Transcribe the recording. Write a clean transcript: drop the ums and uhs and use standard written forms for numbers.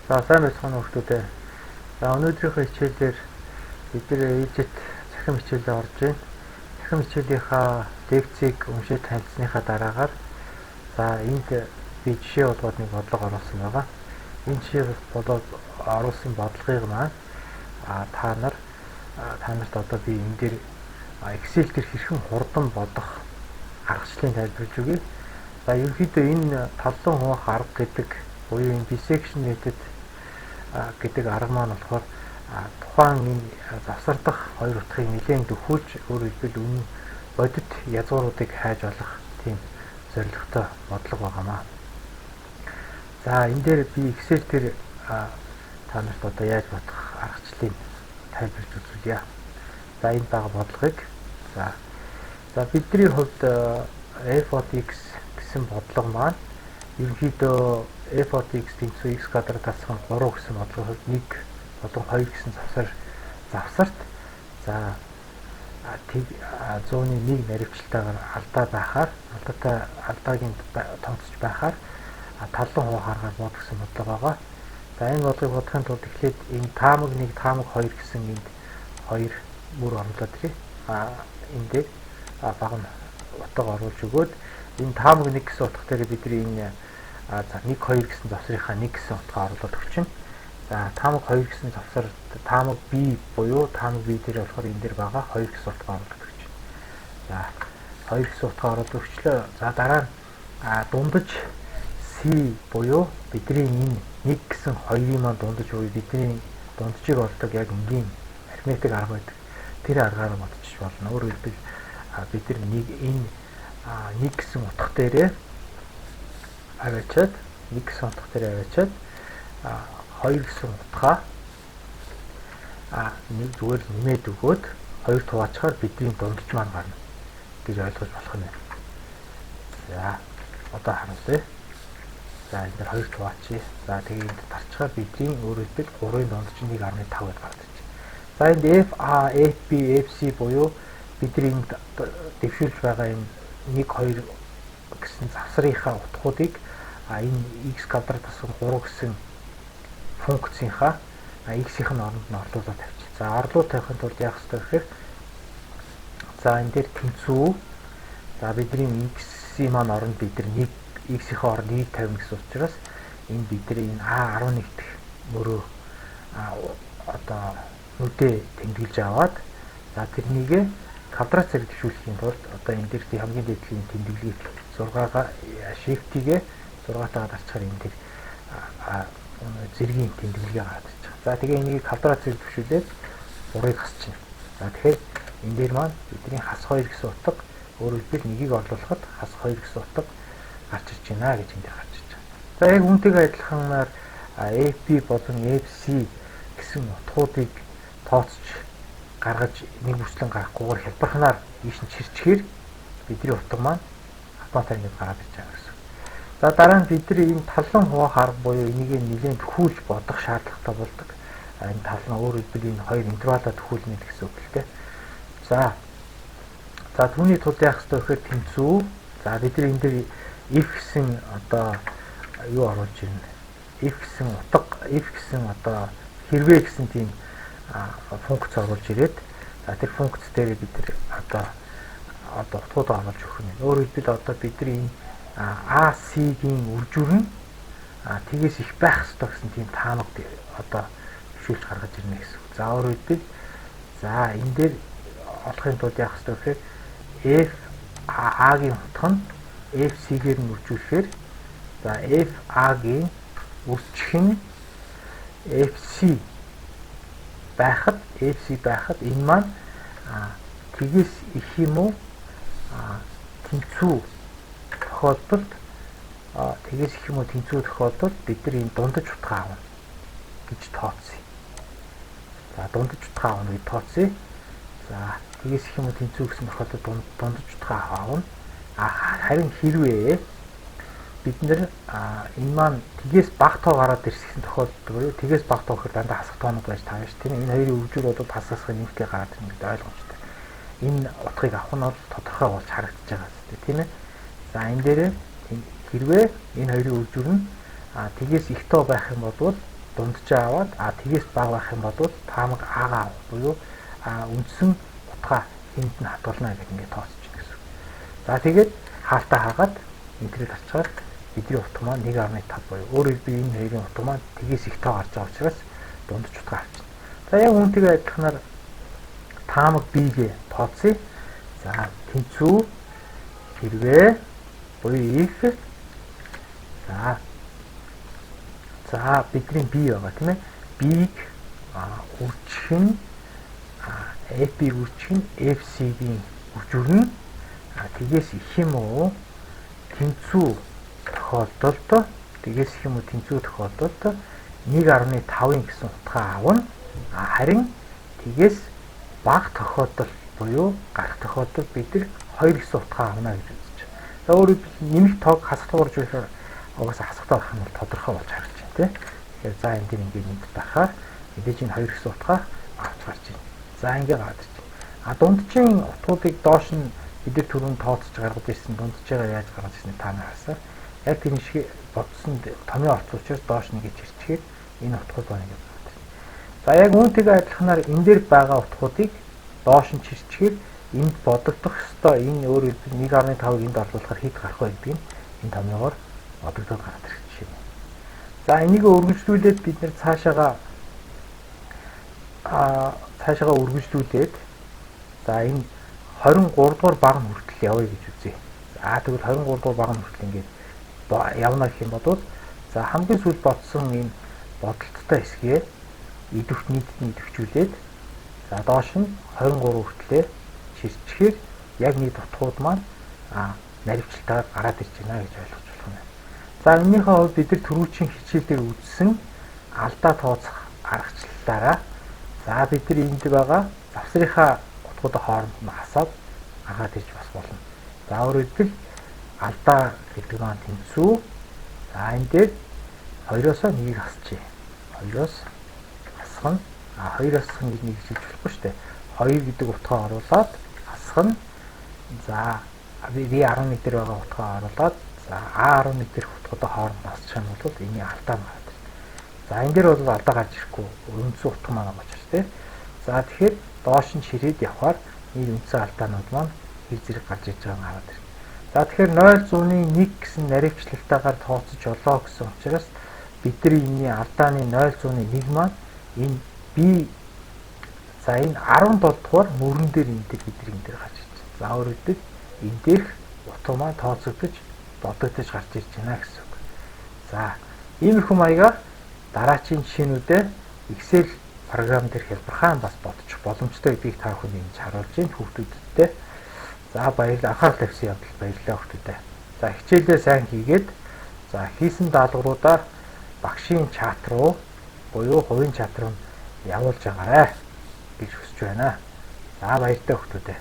За, сайн байцгаана уу, хүмүүстээ. За, өнөөдрийнхөө хичээлээр бид нар ээлжит цахим хичээлээ орж байна. Цахим хичээлийнхаа лекцийг уншиж танилцсныхаа дараагаар, за, энд би жишээ болгоод нэг бодлого оруулсан байгаа. Энэ жишээ болоод оруулсан бодлогыг маань та нарт одоо би энэ дээр Excel дээр хэрхэн хурдан бодох аргачлалыг тайлбарлаж өгье. За, ерөнхийдөө энэ таллан хуваах арга гэдэг буюу энэ bisection method гэдэг арга маань болохоор тухайн энэ завсар дахь хоёр утгыг нэлээн дөхүүлж, өөрөөр хэлбэл, үнэн бодит язгууруудыг хайж олох тийм зорилготой бодлого байгаа маа. За, энэ дээр би Excel дээр та нарт одоо яаж бодох аргачлалыг тайлбарлаж үзүүлье. За, энд байгаа бодлогыг, за, бидний хувьд f of x гэсэн бодлого маань ерөнхийдөө f of x тэнцүү x квадрат дасах 3 гэсэн бодлогын хувьд 1 болон 2 гэсэн завсарт, за, тэг 101 наривчлалтайгаар алдаа байхаар, алдаатай, алдааг нь тооцож байхаар таллан хуваах аргаар бод гэсэн бодлого байгаа. За, энэ бодлогыг бодохын тулд эхлээд энэ таамаг 1, таамаг 2 гэсэн энд хоёр мөр оруулаад ирье. Энэ дээр бага нь утга оруулж өгөөд, энэ таамаг 1 гэсэн утга дээр бид энэ, за, 1 2 гэсэн завсрынхаа 1 гэсэн утгаа оруулаад өгчин. За, таамаг 2 гэсэн завсар, таамаг B буюу таамаг B дээр болохоор энэ дээр байгаа 2 гэсэн утгаа оруулаад өгч. За, 2 гэсэн утгаа оруулаад өгчлөө. За, дараа нь дундаж C буюу бидний энэ 1 гэсэн 2-ын маань дундаж буюу бидний дунджийг олдог яг энгийн арифметик арга байдаг. Тэр аргаар бодчих болно. Өөрөөр хэлбэл, бид нар нэг энэ 1 гэсэн утга дээрээ аваачаад, 1 гэсэн утга дээрээ аваачаад, 2 гэсэн утгаа нэг зүгээр нэмээд өгөөд хоёр хуваачаар бидний дундаж маань гарна гэж ойлгож болох юм байна. За, одоо харуулъя. За, энэ дээр хоёр хуваачъя. За, тэгээ энд дарчаар бидний, өөрөөр хэлбэл, 3-ын дундаж 1.5 гэж гардаг. За, энд F A, F B, F C буюу бидний энд дэвшүүлж байгаа энэ 1 2 гэсэн завсрынхаа утгуудыг энэ x квадрат тасган 3 гэсэн функцийнхаа x-ийн оронд нь орлуулаад тавьчих. За, орлууд тавихын тулд яах ёстой гэхээр, за, энэ дээр тэнцүү, за, бидний x-ийн маань оронд бид нар 1, x-ийн оронд 1 тавина гэсэн учраас энэ бид нар энэ a11 дэх мөрөө одоо нүдээ тэмдэглэж аваад, за, тэрнийг квадрат зэрэг дэвшүүлэхийн тулд одоо энэ дээр хамгийн дээд тэмдэглэгийг 6-гаа shift-ийг 6-тайгаа дарчаар энэ дээр зэргийн тэмдэглэгээ гараад ирж байгаа. За, тэгээ энийг квадрат зэрэг дэвшүүлээд 3-ыг хасчихна. За, тэгэхээр энэ дээр маань бидний хас 2 гэсэн утга, өөрөөр хэлбэл, нэгийг орлуулахад хас 2 гэсэн утга гарч ирж байна гэж энэ дээр гарч ирж байгаа. За, яг үүнтэйгээ адилханаар FB болон FC гэсэн утгуудыг тооцож гаргаж, нэг бүрчлэн гарахгүйгээр хялбарханаар ийш нь чирчгээр бидний утга маань автоматар ингэж гараад ирж байгаа гэсэн. За, дараа нь бид нар энэ таллан хуваах арга буюу энийг нэлээд төхүүлж бодох шаардлагатай болдог. Энэ тал нь, өөрөөр хэлбэл, энэ хоёр интервалаа төхүүлнэ гэсэн үг л дээ. За, түүний тулд яах ёстой гэхээр тэнцүү. За, бид нар энэ дээр if гэсэн одоо юу оруулж ирнэ. If гэсэн утга, if гэсэн одоо хэрвээ гэсэн тийм функц оруулж ирээд, за, тэр функц дээр бид нар одоо утгууд оруулж өгөх юм. Өөрөөр хэлбэл, одоо бид нар энэ AC-гийн үржүүр нь тэгээс их байх ёстой гэсэн тийм таамаг одоо дэвшүүлж гаргаж ирнэ гэсэн. За, өөрөөр хэлбэл, за, энэ дээр олохын тулд яах ёстой гэхээр F A-гийн утга нь FC-гээр нь үржүүлэхээр, за, F A-гийн үржих нь FC байхад, FC байхад энэ маань тэгээс их юм уу тэнцүү тохиолдолд, тэгээс их юм уу тэнцүү тохиолдолд бид нар энэ дундаж утгаа авна гэж тооцъё. За, дундаж утгаа авна гэж тооцъё. За, тэгээс их юм уу тэнцүү гэсэн тохиолдолд дундаж утгаа авна. Харин хэрвээ бид нар энэ маань тэгээс бага тоо гараад ирсэн тохиолдолд буюу тэгээс бага тоо гэхээр дандаа хасах тоонууд байж таарна шүү, тийм ээ. Энэ хоёрын үржүүр бол хасах нэмэгтэй гараад ирнэ гэдэг ойлгомжтой. Энэ утгыг авах нь бол тодорхой болж харагдаж байгаа зү, тийм ээ. За, энэ дээр хэрвээ энэ хоёрын үржүүр нь тэгээс их тоо байх юм бол дунджаа аваад тэгээс бага байх юм бол таамаг А-гаа авах буюу үндсэн утгаа энд нь хадгална гэдэг ингээд тооцож байна гэсэн. За тэгээд хаалтаа хаагаад энтрийг авчгаар бидний утга маань 1.5 буюу өөрөөр хэлбэл энэ хоёрын утга маань тэгээс их тоо гарч байгаа учраас дундаж утгаа авчихна. За яг үүнтэйгээ адилханаар таамаг B-гээ тооцъё. За тэнцүү хэрвээ буюу if за бидний B байгаа тийм ээ. B-г үржих нь F-ийг үржих нь FC-гийн үржүр нь тэгээс их юм уу тэнцүү тохиолдолд тэгээс их юм уу тэнцүү тохиолдолд 1.5-ын гэсэн утгаа авна. Харин тэгээс бага тохиолдол буюу гарах тохиолдолд бид нар 2 гэсэн утгаа авна гэж үзэж байна. За өөрөөр нэмэх тоог хасахтаа үржүүлэхээр угаасаа хасахтаа байх нь бол тодорхой болж харагдаж байна тийм. Тэгэхээр за энэ дэр ингээд нэмэлт дарахаар мэдээж энэ 2 гэсэн утгаа авч гарч байна. За ингээд гараад ирж байна. Дунджийн утгуудыг доош нь бид нар түрүүн тооцож гаргаж ирсэн дунджаараа яаж гаргаж ирснийг та нар харсаар яг тэр шиг бодсон томьёо орсон учраас доош нь ингэж ирчихээр энэ утгууд байна гэж гараад ирнэ. За яг үүнтэйгээ адилханаар энэ дээр байгаа утгуудыг доош нь чирчгээр энд бодогдох ёстой энэ өөрөөр 1.5-ыг энд оруулахаар хэд гарах вэ гэдгийг энэ томьёогоор бодогдоод гараад ирэх жишээ. За энийг өргөжлүүлээд бид нэр цаашаага өргөжлүүлээд за энэ 23 дугаар баг нь хүртэл явъя гэж үзье. За тэгвэл 23 дугаар баг нь хүртэл ингээд явна гэх юм бол за хамгийн сүүлд бодсон энэ бодолттой хэсгээ идэвх нийтэд нь идэвхжүүлээд за доош нь 23 хүртлээр чирчгээр яг нийт утгууд маань наривчлалтайгаар гараад ирж байна гэж ойлгож болох юм. За энэнийхээ хувьд бид нар түрүүчийн хичээл дээр үзсэн алдаа тооцох аргачлалаараа за бид нар энд байгаа завсрынхаа утгуудаа хооронд нь хасаад гаргаад ирж бас болно. За өөрөөр хэлбэл алдаа гэдэг маань тэнцүү. За энэ дээр 2-оос 1-ийг хасчихъя. 2-оос хасах нь 2-оос хасах нь гэж нэг хэлж болохгүй шүү дээ. 2 гэдэг утгаа оруулаад хасах нь за B11 дээр байгаа утгаа оруулаад за A11 дээрх утгуудаа хооронд хасчих юм бол энэний алдаа нь гараад ирнэ. За энэ дээр бол алдаа гарч ирэхгүй үндсэн утга маань байгаа ч тийм. За тэгэхээр доош нь ширээд явхаар энэ үндсэн алдаанууд маань хэр зэрэг гарч иж байгааг хараад ирнэ. За тэгэхээр 0.1 гэсэн наривчлалтайгаар тооцож олоо гэсэн учраас бидний энэний алдааны 0.1 маань энэ B за энэ 17 дугаар мөрөн дээр энэ дээр бид энэ дээр гарч иж байна. За өөрөөр хэлбэл энэ дээрх утга маань тооцогдож бодогдож гарч ирж байна гэсэн үг. За иймэрхүү маягаар дараачийн жишээнүүдээ Excel програм дээр хялбархан бас бодчих боломжтой гэдгийг та бүхэнд ингэж харуулж байна хүүхдүүдтэй. За баярлалаа, анхаарал тавьсан явдал баярлалаа хүүхдүүдээ. За хичээлээ сайн хийгээд за хийсэн даалгавруудаа багшийн чат руу буюу хувийн чат руу явуулж байгаарай гэж хүсэж байна. За баяртай хүүхдүүдээ.